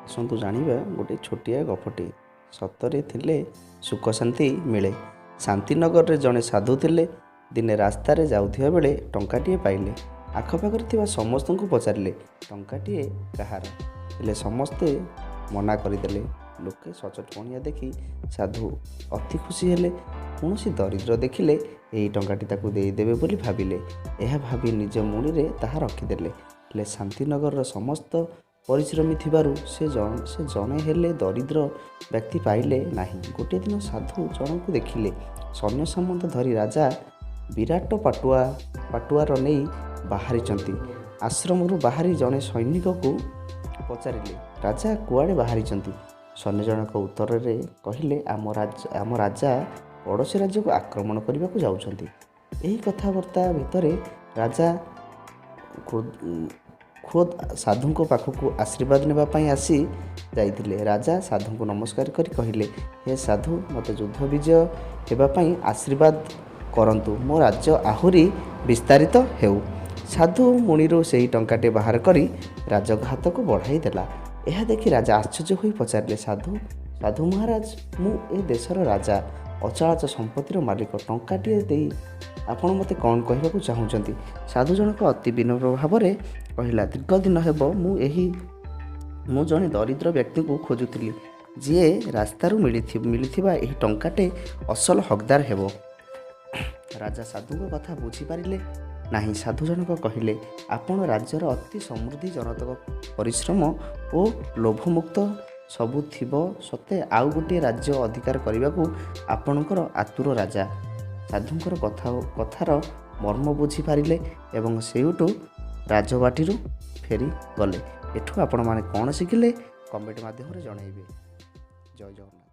ଆସନ୍ତୁ ଜାଣିବା ଗୋଟେ ଛୋଟିଆ ଗପଟିଏ। ସତରେ ଥିଲେ ସୁଖ ଶାନ୍ତି ମିଳେ। ଶାନ୍ତିନଗରରେ ଜଣେ ସାଧୁ ଥିଲେ। ଦିନେ ରାସ୍ତାରେ ଯାଉଥିବା ବେଳେ ଟଙ୍କାଟିଏ ପାଇଲେ। ଆଖପାଖରେ ଥିବା ସମସ୍ତଙ୍କୁ ପଚାରିଲେ, ଟଙ୍କାଟିଏ କାହାର? ହେଲେ ସମସ୍ତେ ମନା କରିଦେଲେ। ଲୋକେ ସଚୋଟ ପଣିଆ ଦେଖି ସାଧୁ ଅତି ଖୁସି ହେଲେ। କୌଣସି ଦରିଦ୍ର ଦେଖିଲେ ଏହି ଟଙ୍କାଟି ତାକୁ ଦେଇଦେବେ ବୋଲି ଭାବିଲେ। ଏହା ଭାବି ନିଜ ମୁଣିରେ ତାହା ରଖିଦେଲେ। ହେଲେ ଶାନ୍ତିନଗରର ସମସ୍ତ ପରିଶ୍ରମୀ ଥିବାରୁ ସେ ଜଣେ ହେଲେ ଦରିଦ୍ର ବ୍ୟକ୍ତି ପାଇଲେ ନାହିଁ। ଗୋଟିଏ ଦିନ ସାଧୁ ଜଣକୁ ଦେଖିଲେ, ସୈନ୍ୟ ସାମନ୍ତ ଧରି ରାଜା ବିରାଟ ପାଟୁଆର ନେଇ ବାହାରିଛନ୍ତି। ଆଶ୍ରମରୁ ବାହାରି ଜଣେ ସୈନିକକୁ ପଚାରିଲେ, ରାଜା କୁଆଡ଼େ ବାହାରିଛନ୍ତି? ସୈନ୍ୟ ଜଣକ ଉତ୍ତରରେ କହିଲେ, ଆମ ରାଜା ପଡ଼ୋଶୀ ରାଜ୍ୟକୁ ଆକ୍ରମଣ କରିବାକୁ ଯାଉଛନ୍ତି। ଏହି କଥାବାର୍ତ୍ତା ଭିତରେ ରାଜା ଖୋଦ୍ ସାଧୁଙ୍କ ପାଖକୁ ଆଶୀର୍ବାଦ ନେବା ପାଇଁ ଆସି ଯାଇଥିଲେ। ରାଜା ସାଧୁଙ୍କୁ ନମସ୍କାର କରି କହିଲେ, ହେ ସାଧୁ, ମୋତେ ଯୁଦ୍ଧ ବିଜୟ ହେବା ପାଇଁ ଆଶୀର୍ବାଦ କରନ୍ତୁ, ମୋ ରାଜ୍ୟ ଆହୁରି ବିସ୍ତାରିତ ହେଉ। ସାଧୁ ମୁଣିରୁ ସେହି ଟଙ୍କାଟି ବାହାର କରି ରାଜାଙ୍କ ହାତକୁ ବଢ଼ାଇ ଦେଲା। ଏହା ଦେଖି ରାଜା ଆଶ୍ଚର୍ଯ୍ୟ ହୋଇ ପଚାରିଲେ, ସାଧୁ ମହାରାଜ, ମୁଁ ଏ ଦେଶର ରାଜା, ଅଚଳାଚ ସମ୍ପତ୍ତିର ମାଲିକ, ଟଙ୍କାଟିଏ ଦେଇ ଆପଣ ମୋତେ କ'ଣ କହିବାକୁ ଚାହୁଁଛନ୍ତି? ସାଧୁ ଜଣକ ଅତି ବିନମ୍ର ଭାବରେ କହିଲା, ଦୀର୍ଘ ଦିନ ହେବ ମୁଁ ଜଣେ ଦରିଦ୍ର ବ୍ୟକ୍ତିଙ୍କୁ ଖୋଜୁଥିଲି, ଯିଏ ରାସ୍ତାରୁ ମିଳିଥିବା ଏହି ଟଙ୍କାଟେ ଅସଲ ହକଦାର ହେବ। ରାଜା ସାଧୁଙ୍କ କଥା ବୁଝିପାରିଲେ ନାହିଁ। ସାଧୁ ଜଣକ କହିଲେ, ଆପଣ ରାଜ୍ୟର ଅତି ସମୃଦ୍ଧି ଜନତକ ପରିଶ୍ରମ ଓ ଲୋଭମୁକ୍ତ ସବୁ ଥିବ ସତେ ଆଉ ଗୋଟିଏ ରାଜ୍ୟ ଅଧିକାର କରିବାକୁ ଆପଣଙ୍କର ଆତୁର। ରାଜା ସାଧୁଙ୍କର କଥାର ମର୍ମ ବୁଝିପାରିଲେ ଏବଂ ସେଇଠୁ ରାଜବାଟୀରୁ ଫେରିଗଲେ। ଏଠୁ ଆପଣମାନେ କ'ଣ ଶିଖିଲେ କମେଣ୍ଟ ମାଧ୍ୟମରେ ଜଣାଇବେ। ଜୟ ଜଗନ୍ନାଥ।